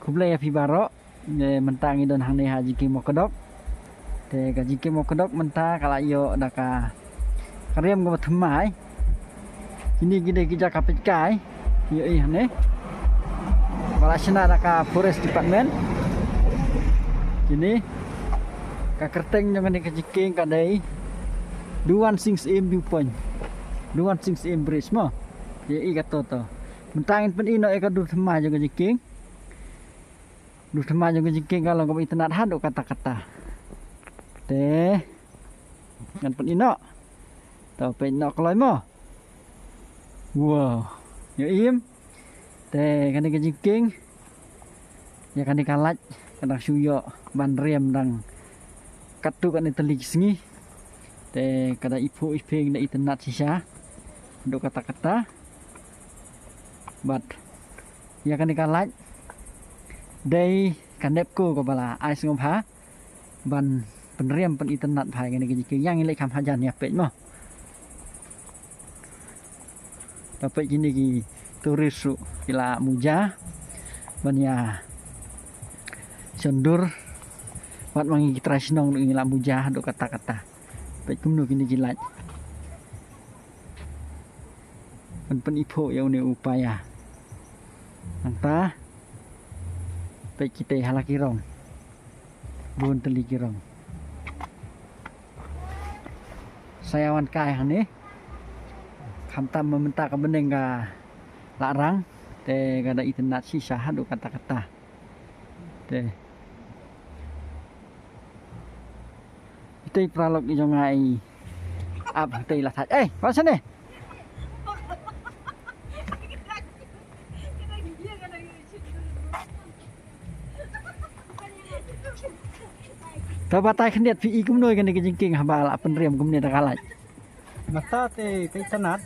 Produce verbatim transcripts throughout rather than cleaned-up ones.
Khublei ïa phi baroh. Mynta ngi don hangne ha jingkieng Mawkdok. Te ka jingkieng Mawkdok mynta ka la ïoh da ka riam kaba thymmai. Kine ki dei ki jaka peit kai. Ïohi hangne ba la shna da ka Forest Department. Kine ka kyrteng jong kane ka jingkieng ka dei Duwan Sing Syiem View Point, Duwan Sing Syiem Bridge mo. Ïohi kato to. Mynta ngin pyni noh ïa ka dur thymmai jong ka jingkieng. Dur thymmai jong ka jingkieng ka long kaba itynnad haduh katta katta. Te ngan pyni noh. To peit noh kloi mo. Wow. Ïohi. Te kane ka jingkieng, ïa kane ka light ka dang shu ïoh ban riam dang katto katne tylli ki sngi. Te ka da iphuh iphieng, da itynnad shisha haduh katta katta. Bad ïa kane ka light dei ka NEEPCO kaba la ai sngewbha ban pynriam pynitynnad bha ïa kane ka jingkieng. Ïa ngi leit kham hajan ïa peit mo. To peit kine ki tourist ruh ki la muja ban ïa shon dur. Wat ma ngi ki trai shnong ruh ngi la muja haduh katta katta. Peit kumno kine ki light ban pyniphuh ïa une u paia. Nangta peit kitei ha la ki rong. Bun tylli ki rong. Sa ïa wan kai hangne. Khamtam ma mynta ka bneng ka la rang. Te ka da itynnad shisha haduh katta katta. Te itei paralok i jong nga i ap hangtei la thait. Eh, wan shane. To batai khyndiat phi i kumno ïa kane ka jingkieng haba la pynriam kumne da ka light. Mynta te ka itynnad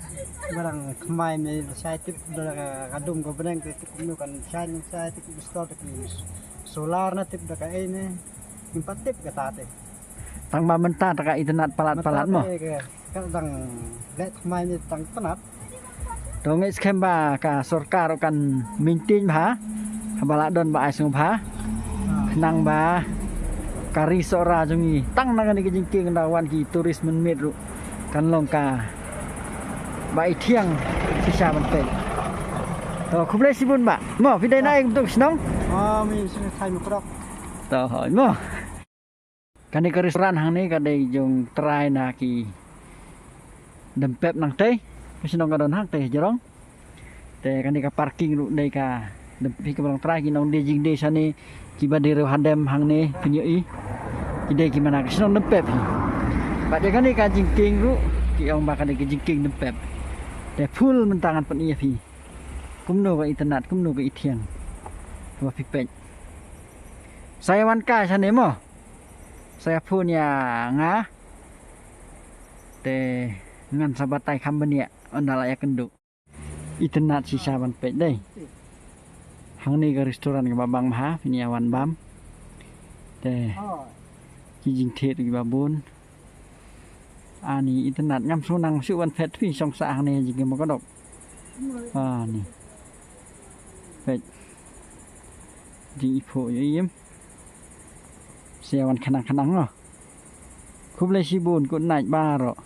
ba dang thymmai ne, shai tip da ka dum ka bneng te tip kumno kan shai ne, shai tip bisto te ki solar ne, tip da kaei ne. Ngim pat tip kata te. Tang ba mynta te ka itynnad palat palat mo. Mynta te ka, ka dang leh thymmai ne tang itynnad. To ngeit skhem ba ka sorkar kan mynta bha haba la don ba ai sngewbha. Khnang ba ka ri Sohra jong ngi tang na kane ka jingkieng da wan ki tourist mynmiet ruh kan long kaba i thiang shisha ban peit. To khublei shibun ba. Mo phi dei na ei kumto shnong? Ah, mi shnong Thai Mawkdok. To hoi mo. Kane ka restaurant hangne ka dei jong trai na ki dem pep nangtei. Ka shnong ka don hangtei jrong. Te kane ka parking ruh dei ka dem pep, phi ka ba long trai ki nongdie jingdie shane kiba dei riewhadem hangne phin ïohi. Ki dei ki mana ka shnong dem pep hi. Bad ïa kane ka jingkieng ruh ki ong ba ka dei ka jingkieng dem pep. Te full mynta ngan pyni ïa phi kumno ka itynnad, kumno ka i thiang. Ba phi peit. Sa ïa wan kai shane mo. Sa ïa phone ïa nga. Te ngan sa batai kham bniah ynda la ïakynduh. Itynnad shisha ban peit dei. Hangne ka restaurant kaba bang bha phin ïa wan bam. Te ki jingthied kiba bun. Ani itynnad, ngam shu nang shu wan phet phi shong sah hangne jingkieng Mawkdok. Ani. Peit. Jingiphuh ïa im. Sa ïa wan khnang khnang noh. Khublei shibun, good night baroh.